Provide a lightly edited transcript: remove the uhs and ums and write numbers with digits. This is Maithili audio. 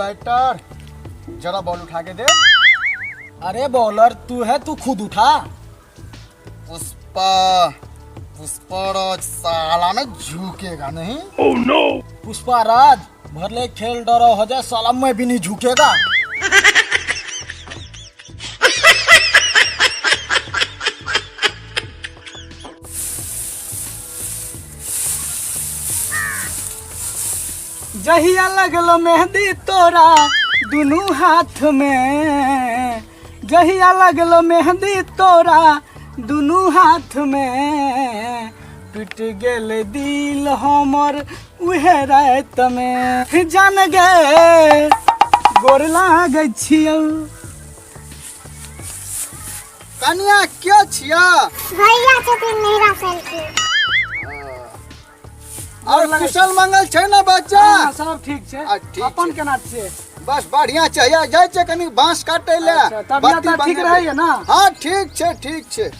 बैटर, जरा बॉल उठा के दे। अरे बॉलर तू है, तू खुद उठा। पुष्पा, पुष्पराज साला में झुकेगा नहीं। पुष्पा राज भरले खेल डरो हो जाए, साला मैं भी नहीं झुकेगा। जहिया लगलो मेहंदी तोरा दुनू हाथ में, जहिया लगलो मेहंदी तोरा दुनू हाथ में, टूट गेल दिल हमर उहे रात में। जान गे गोर लागै छियौ। कनिया क्यों छिया? भैया छथिन नैहरा से एलखिन। और कुशल मंगल छै ने बच्चा? हाँ, सब ठीक छै। आ, ठीक अपन छै। केना छियै? बस बढ़िया छै। या जाइ छै कनी बांस काटे ले। अच्छा, तबियत बत्ती आर ठीक बनेबै। रहैया ना? हाँ, ठीक छै, ठीक छै।